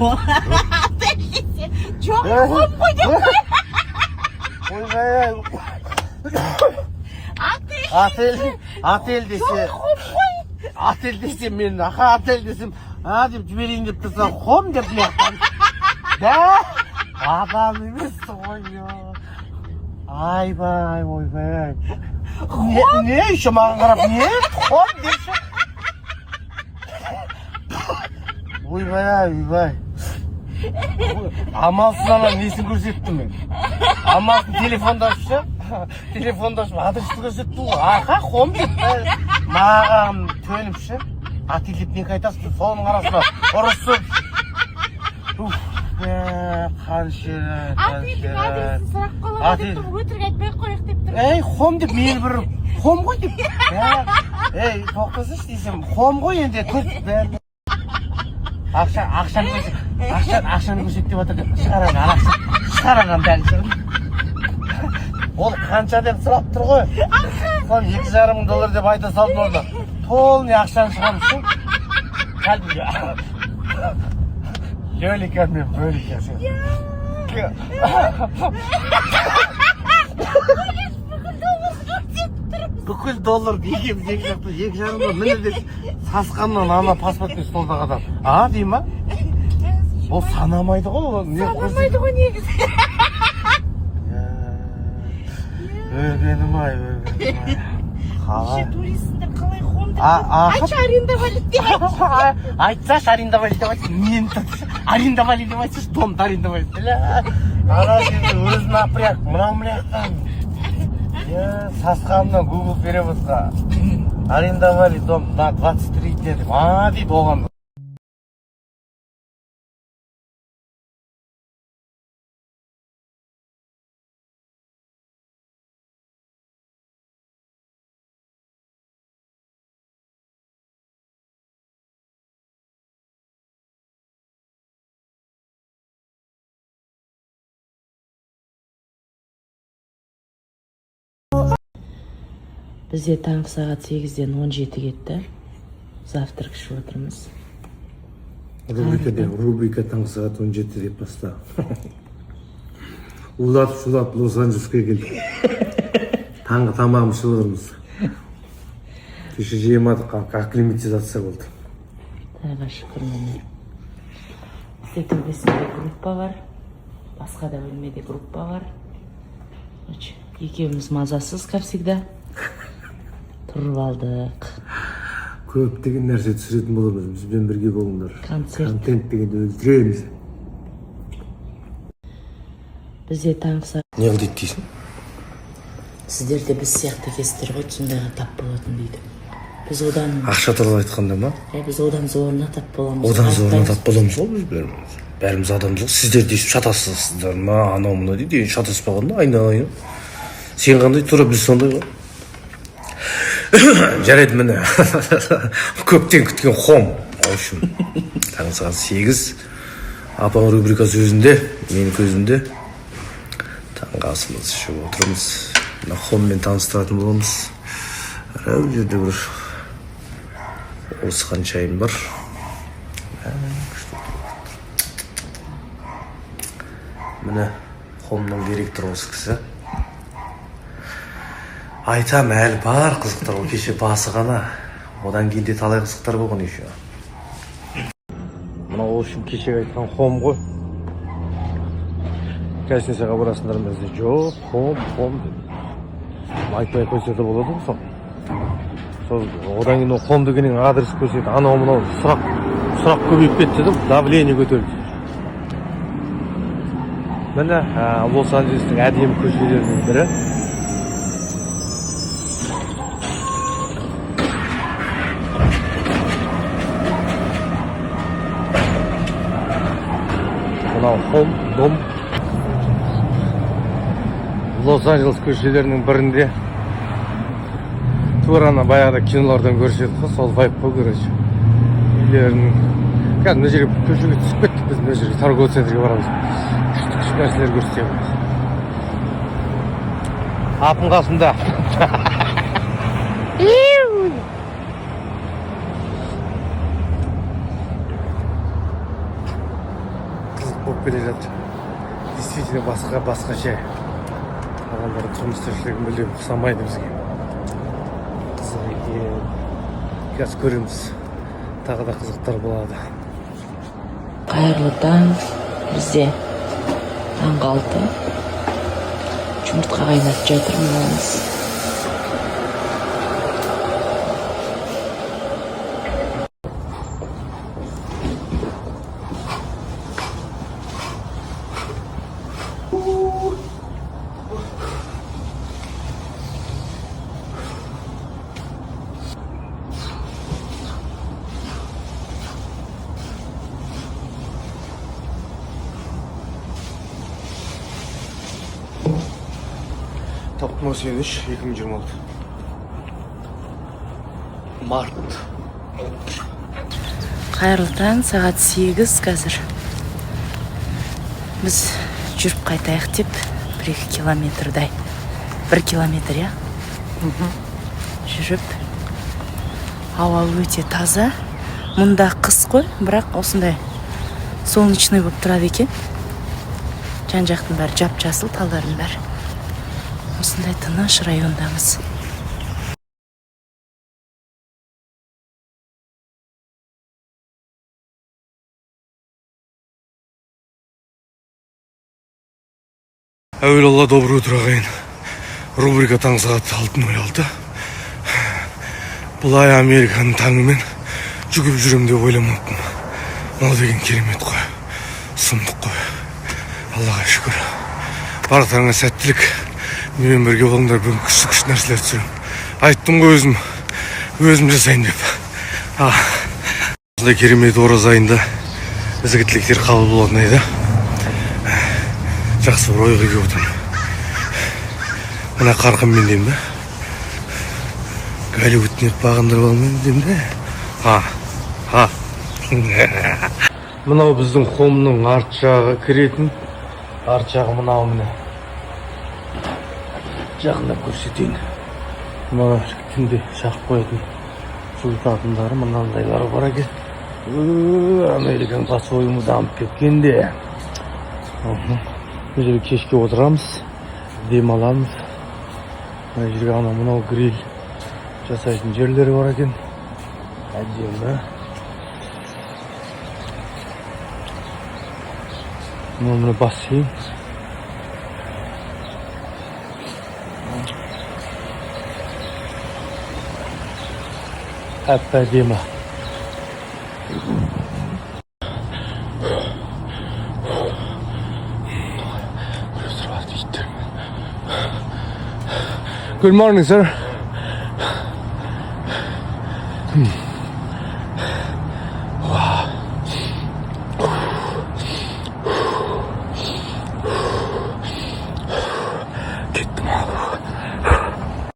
Отель десе, жоқ, хом ғой деп қой. Ойбай. Отель. Отель, отель десе, Хом ғой. Отель десе, мен аха, отель десем, а деп жіберейін деп тұрсам, хом деп мына. Да? Адам емессің ғой. Я. Айбай, ойбай. Не, не еще маған қарап, не? Хом депші. Ойбай, ойбай. Амалсыз ана несін көрсеттім мен. Амалсыз телефонды ашып ше. Телефонды ашып адресті көрсеттім ғой. Аха, хом деп. Маған төніп ше. Отель деп неге айтасың? Соның арасында ұрысып. Уф, қаншера, Отельдің қаншера. адресін сұрап қаламын деп Отель. тұрмын, өтірік айтпай ақ қояйық деп тұрмын. Ей, хом деп мені бір хом ғой деп. Ә, ей, тоқтасыншы десем, хом ғой енді төрт бәрі. Ақша, ақшаны көрсет, ақша, ақшаны көрсет деп жатыр деп. Шығар ана, ақша, шығар ананы бәрін шығар. Ол қанша деп сұрап тұр ғой. Соны 2,5 мың доллар деп айта салдым орнына. Полный ақшаны шығарып ше. Кәдімгі. Лелика мен Бөлика сен. Бүкіл доллар екеуміз екі жақта 2,5 мың міне деп сасқаннан ана паспортный столдағы адам. А дей ма? Ол санамайды ғой, ол не. Санамайды ғой негізі. Өлгенім ай, өлгенім ай. Қалай? Неше туристсіңдер, қалай хом деп. Аха. Айтшы, арендовали деп айтшы. Айтсашы, арендовали деп айтшы. Мен арендовали деп айтсашы, домды арендовали. Ля, ана жерде өзі напряг, мынау мына жақтан. Я сасқанымнан Google переводқа арендовали дом на 23 дня деп. А дейді оған. Бізде таңғы сағат 8-ден 17 кетті. Завтрак ішіп отырмыз. Рубрика де, рубрика таңғы сағат 17 деп баста. Улап шулап Лос Анджелеске келдік. Таңғы тамағымызды ішіп отырмыз. Кеше жемадық, акклиматизация болды. Құдайға шүкір, міне. Бізде төбесінде группа бар. Басқа да бөлмеде группа бар. Короче, екеуміз мазасыз, как всегда. Тұрып алдық. Көптеген нәрсе түсіретін боламыз. Бізбен бірге болыңдар. Концерт. Контент дегенді өлтіреміз. Бізде таңғы сағат Не қыл дейді дейсің? Сіздер де біз сияқты екенсіздер ғой, сондайға тап болатын дейді. Біз одан Ақша туралы айтқанда ма? Иә, біз одан зорына тап боламыз. Одан зорына Айтпаймыз. тап боламыз ғой біз бәріміз. Бәріміз адамбыз ғой. Сіздер де шатасыздар ма, анау мынау дейді. Енді шатаспағанда, айналайын. Сен қандай, тура біз сондай ғой. Жарайды, міне. Көптен күткен хом. В общем, таңғы сағат 8. Апаң рубрикасы өзінде, менің көзімде. Таңғы асымызды ішіп отырмыз. Мына хоммен таныстыратын боламыз. Ана жерде бір орыс ханшайым бар. Күшті. Міне, хомның директоры осы кісі. Айтам, әлі бар қызықтар ғой, кеше басы ғана. Одан кейін де талай қызықтар болған еще. Мынау, в общем, кешегі айтқан хом ғой. Гостиницаға барасыңдар ма десе, жоқ, хом, хом деп. Айтпай қойса да болады ғой сол. Сол одан кейін ол хом дегеннен адрес көрсетіп, анау мынау сұрақ сұрақ көбейіп кетті де, давление көтерілді. Міне, Лос Анджелестің әдемі көшелерінің бірі. Мынау хом, дом. Лос Анджелес көшелерінің бірінде, тура ана баяғыда кинолардан көрсетеді ғой, сол вайб қой, короче. Үйлерінің қазір мына жерге, көшеге түсіп кеттік біз, мына жерге, торговый центрге барамыз, күшті күшті нәрселер көрсетеміз. Апым қасымда. болып келе жатыр. Действительно, басқа, басқаша. Адамдардың тұрмыс тіршілігі мүлдем ұқсамайды бізге. Қызық екен. Қазір көреміз, тағы да қызықтар болады. Қайырлы таң! Бізде таңғы 6. Жұмыртқа қайнатып жатыр мамамыз. Топтың 83 2026 март. Қайырлы таң! Сағат 8 қазір. Біз жүріп қайтайық деп, 1-2 километрдай, 1 километр, иә, жүріп. Ауа өте таза. Мұнда қыс қой, бірақ осындай солнечный болып тұрады екен. Жан жақтың бәрі жап жасыл, талдардың бәрі. Осындай тыныш райондамыз. Әуелі Алла, доброе утро, ағайын! Рубрика таң сағат 6:06. Былай Американың таңымен жүгіріп жүремін деп ойламаппын. Мынау деген керемет қой, сұмдық қой. Аллаға шүкір! Барлықтарыңа сәттілік, менімен бірге болыңдар. Бүгін күшті күшті нәрселер түсіремін. Айттым ғой, өзім өзім жасайын деп. Осындай керемет ораза айында ізгі тілектер қабыл болатын айда жақсы бір ойға келіп отырмын. Мына қарқынмен деймін да, Голливудтың бағындырып алмаймын деймін да. А а мынау біздің хомның арт жағы, кіретін арт жағы мынау. Міне, жақындап көрсетейін. Мына түнде жағып қоятын, жылытатындары мынандайлары бар екен. Американың по-своему дамып кеткен де. Бұл жерге кешке отырамыз, демаламыз. Мына жерге анау мынау гриль жасайтын жерлері бар екен. Әдемі. Мынау, міне, бассейн. Әп әдемі. Біреу тұрады иттермен. Good morning, sir.